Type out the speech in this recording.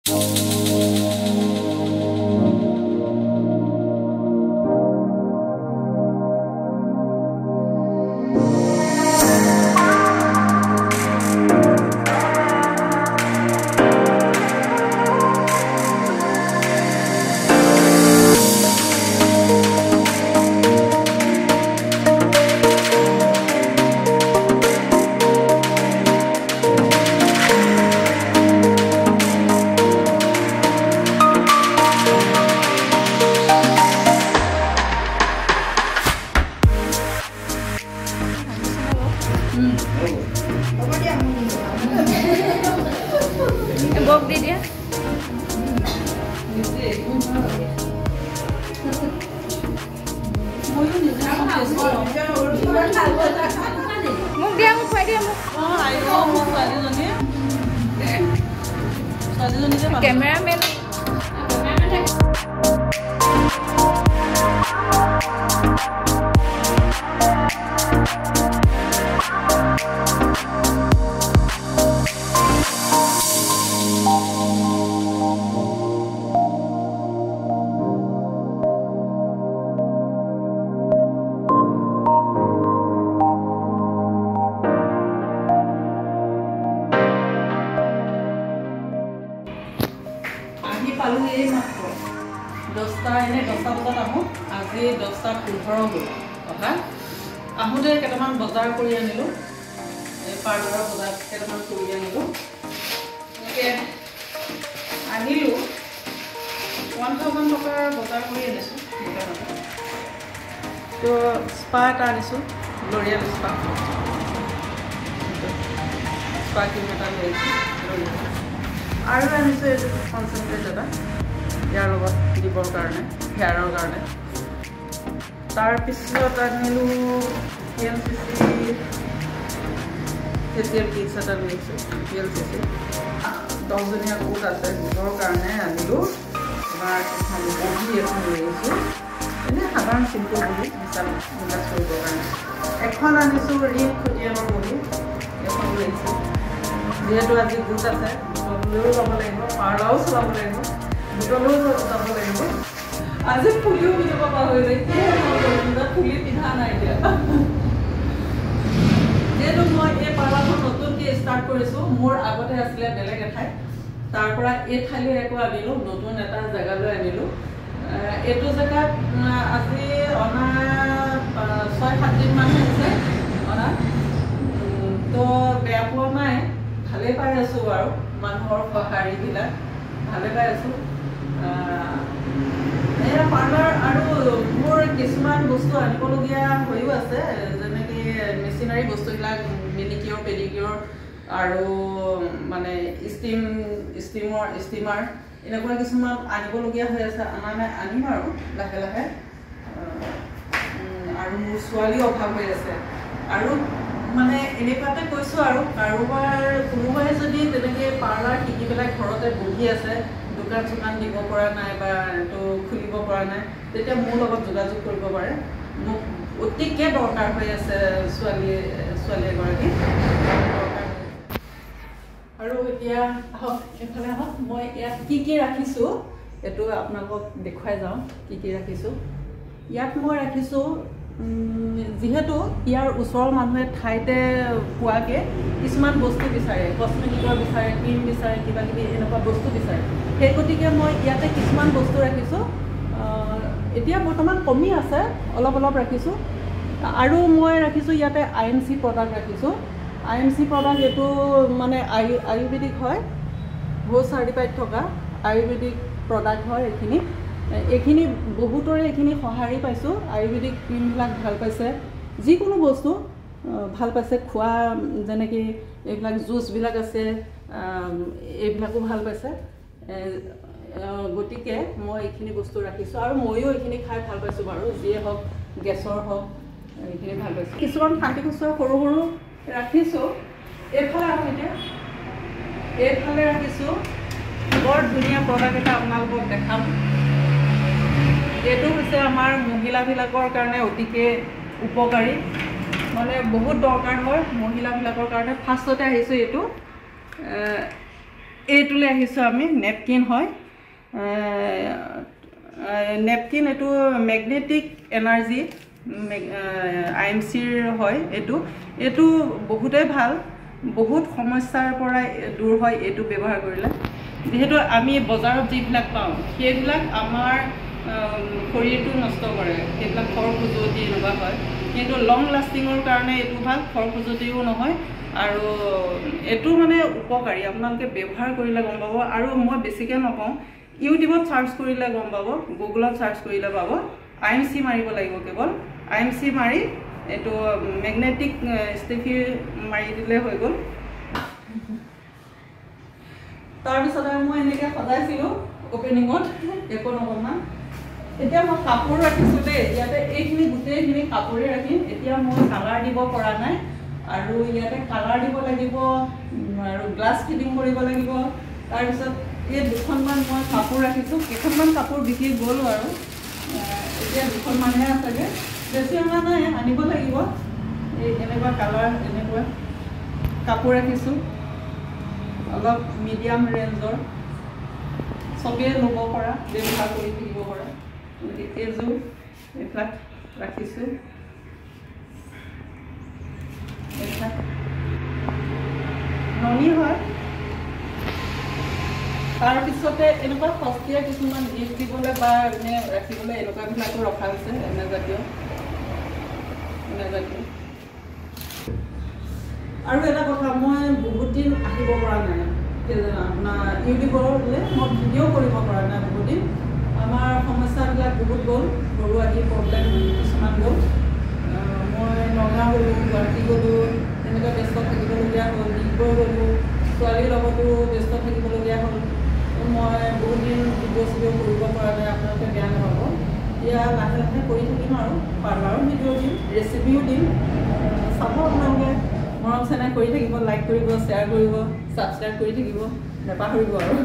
বক দি দিয়া। মোক দিয়া, মোক খুৱাই দিয়া মোক। কেমেৰামেন পালোঁ এই মাত্ৰ 10টা, এনেই 10টা বজাত আহোঁ, আজি 10:15 হ'ল অহা। আহোঁতে কেইটামান বজাৰ কৰি আনিলোঁ, এই পাৰ্লাৰৰ বজাৰ কেইটামান কৰি আনিলোঁ। এনেকৈ আনিলোঁ 1000 টকাৰ বজাৰ কৰি আনিছোঁ দোকানতে। তো স্পা এটা আনিছোঁ, লৰিয়েল স্পা, স্পা ক্ৰীম এটা লৈ আহিছোঁ লৰিয়েল। আৰু আনিছোঁ এইটো কনচেনট্ৰেট এটা, ইয়াৰ লগত দিবৰ কাৰণে, হেয়াৰৰ কাৰণে। তাৰপিছত আনিলোঁ VLCC facial Kitts এটা লৈ আহিছোঁ, VLCC। 10জনীয়া গোট আছে, গোটৰ কাৰণে আনিলোঁ তোমাৰ এখন বহী এখন লৈ আহিছোঁ, এনেই সাধাৰণ চিম্পল বহী, হিচাপ নিকাচ কৰিবৰ কাৰণে। এখন আনিছোঁ ৰিং খতিয়ানৰ বহী, এখন লৈ আহিছোঁ। যিহেতু আজি গোট আছে, গোটলৈও যাব লাগিব, পাৰ্লাৰো চলাব লাগিব, গোটলৈও যাব লাগিব। আজি ফুলিও পিন্ধিব পাহৰিলোঁ, এতিয়া ফুলি পিন্ধা নাই। এতিয়া যিহেতু মই এই পাৰ্লাৰখন নতুনকৈ ষ্টাৰ্ট কৰিছোঁ, মোৰ আগতে আছিলে বেলেগ এঠাইত, তাৰ পৰা এই ঠাইলৈ আকৌ আনিলোঁ, নতুন এটা জেগালৈ আনিলোঁ। এইটো জেগাত আজি অনা 6-7 দিনমান হৈছে অনা, তো বেয়া পোৱা নাই, ভালেই পাই আছোঁ বাৰু। মানুহৰ সঁহাৰিবিলাক ভালে পাই আছোঁ। এয়া পাৰ্লাৰ। আৰু মোৰ কিছুমান বস্তু আনিবলগীয়া হৈও আছে, যেনেকৈ মেচিনাৰী বস্তুবিলাক, মেনিকিয়ৰ, পেডিকিয়ৰ আৰু মানে ষ্টিমাৰ, এনেকুৱা কিছুমান আনিবলগীয়া হৈ আছে, অনা নাই, আনিম আৰু লাহে লাহে। আৰু মোৰ ছোৱালীও অভাৱ হৈ আছে। আৰু মানে এনেকুৱাতে কৈছোঁ আৰু, কাৰোবাৰ কোনোবাই যদি তেনেকৈ পাৰ্লাৰ শিকি পেলাই ঘৰতে বহি আছে, দোকান চোকান দিব পৰা নাই বা এইটো খুলিব পৰা নাই, তেতিয়া মোৰ লগত যোগাযোগ কৰিব পাৰে। মোক অতিকে দৰকাৰ হৈ আছে ছোৱালী এগৰাকী দৰকাৰ। আৰু এতিয়া আহক, এইফালে আহক, মই ইয়াত কি কি ৰাখিছোঁ এইটো আপোনালোকক দেখুৱাই যাওঁ, কি কি ৰাখিছোঁ। ইয়াত মই ৰাখিছোঁ, যিহেতু ইয়াৰ ওচৰৰ মানুহে ঠাইতে পোৱাকৈ কিছুমান বস্তু বিচাৰে, কচমেটিকৰ বিচাৰে, ক্ৰীম বিচাৰে, কিবা কিবি এনেকুৱা বস্তু বিচাৰে, সেই গতিকে মই ইয়াতে কিছুমান বস্তু ৰাখিছোঁ। এতিয়া বৰ্তমান কমি আছে, অলপ অলপ ৰাখিছোঁ। আৰু মই ৰাখিছোঁ ইয়াতে IMC product ৰাখিছোঁ। IMC product এইটো মানে আয়ুৰ্বেদিক হয়, বহুত চাৰ্টিফাইড থকা আয়ুৰ্বেদিক প্ৰডাক্ট হয় এইখিনি। এইখিনি বহুতৰে এইখিনি সঁহাৰি পাইছোঁ, আয়ুৰ্বেদিক ক্ৰীমবিলাক ভাল পাইছে, যিকোনো বস্তু ভাল পাইছে, খোৱা যেনেকৈ এইবিলাক জুচবিলাক আছে, এইবিলাকো ভাল পাইছে। গতিকে মই এইখিনি বস্তু ৰাখিছোঁ আৰু ময়ো এইখিনি খাই ভাল পাইছোঁ বাৰু, যিয়ে হওক গেছৰ হওক এইখিনি ভাল পাইছোঁ। কিছুমান শান্তি খুচুৰা সৰু সৰু ৰাখিছোঁ। এইফালে আহোঁ এতিয়া, এইফালে ৰাখিছোঁ বৰ ধুনীয়া প্ৰডাক্ট এটা আপোনালোকক দেখাম। এইটো হৈছে আমাৰ মহিলাবিলাকৰ কাৰণে অতিকে উপকাৰী, মানে বহুত দৰকাৰ হয় মহিলাবিলাকৰ কাৰণে। ফাৰ্ষ্টতে আহিছোঁ এইটো, এইটোলৈ আহিছোঁ আমি, নেপকিন হয়। নেপকিন এইটো মেগনেটিক এনাৰ্জি IMCৰ হয়। এইটো এইটো বহুতেই ভাল, বহুত সমস্যাৰ পৰা দূৰ হয় এইটো ব্যৱহাৰ কৰিলে। যিহেতু আমি বজাৰত যিবিলাক পাওঁ সেইবিলাক আমাৰ শৰীৰটো নষ্ট কৰে, সেইবিলাক খৰ খজুৱতি এনেকুৱা হয়। কিন্তু লং লাষ্টিঙৰ কাৰণে এইটো ভাল, খৰ খজুৱতিও নহয় আৰু এইটো মানে উপকাৰী। আপোনালোকে ব্যৱহাৰ কৰিলে গম পাব। আৰু মই বেছিকৈ নকওঁ, ইউটিউবত চাৰ্চ কৰিলে গম পাব, গুগলত চাৰ্চ কৰিলে পাব। IMC মাৰিব লাগিব কেৱল, IMC মাৰি এইটো মেগনেটিক ষ্টিফি মাৰি দিলে হৈ গ'ল। তাৰপিছত আৰু মই এনেকৈ সজাইছিলোঁ অ'পেনিঙত, একো নকমা। এতিয়া মই কাপোৰ ৰাখিছোঁ দেই ইয়াতে, এইখিনি গোটেইখিনি কাপোৰেই ৰাখিম। এতিয়া মই কালাৰ দিব পৰা নাই আৰু ইয়াতে কালাৰ দিব লাগিব আৰু গ্লাছ ফিটিং কৰিব লাগিব। তাৰপিছত এই দুখনমান মই কাপোৰ ৰাখিছোঁ, কেইখনমান কাপোৰ বিক্ৰী গ'ল আৰু এতিয়া দুখনমানহে আছেগৈ, বেছি অনা নাই, আনিব লাগিব। এই এনেকুৱা কালাৰ এনেকুৱা কাপোৰ ৰাখিছোঁ, অলপ মিডিয়াম ৰেঞ্জৰ, চবেই ল'ব পৰা, ব্যৱহাৰ কৰি থাকিব পৰা। এইযোৰ এইবিলাক ৰাখিছোঁ। এইবিলাক ননী হয়। তাৰপিছতে এনেকুৱা সস্তীয়া কিছুমান গিফ্ট দিবলৈ বা এনে ৰাখিবলৈ এনেকুৱাবিলাকো ৰখা হৈছে, এনে জাতীয় এনে জাতীয়। আৰু এটা কথা, মই বহুত দিন আহিব পৰা নাই আপোনাৰ ইউটিউবলৈ, মই ভিডিঅ' কৰিব পৰা নাই বহুত দিন। আমাৰ সমস্যাবিলাক বহুত গ'ল, ঘৰুৱা আদি প্ৰব্লেম কিছুমান গ'ল। মই নগাঁও গ'লোঁ, গুৱাহাটী গ'লোঁ, তেনেকৈ ব্যস্ত থাকিবলগীয়া হ'ল। ডিগবৈ গ'লোঁ, ছোৱালীৰ লগতো ব্যস্ত থাকিবলগীয়া হ'ল। মই বহুত দিন ভিডিঅ' চিডিঅ' কৰিব পৰা নাই, আপোনালোকে বেয়া নাপাব। এতিয়া লাহে লাহে কৰি থাকিম আৰু পাৰ্লাৰো ভিডিঅ' দিম, ৰেচিপিও দিম, চাব আপোনালোকে। মৰম চেনেহ কৰি থাকিব, লাইক কৰিব, শ্বেয়াৰ কৰিব, ছাবস্ক্ৰাইব কৰি থাকিব, নাপাহৰিব আৰু।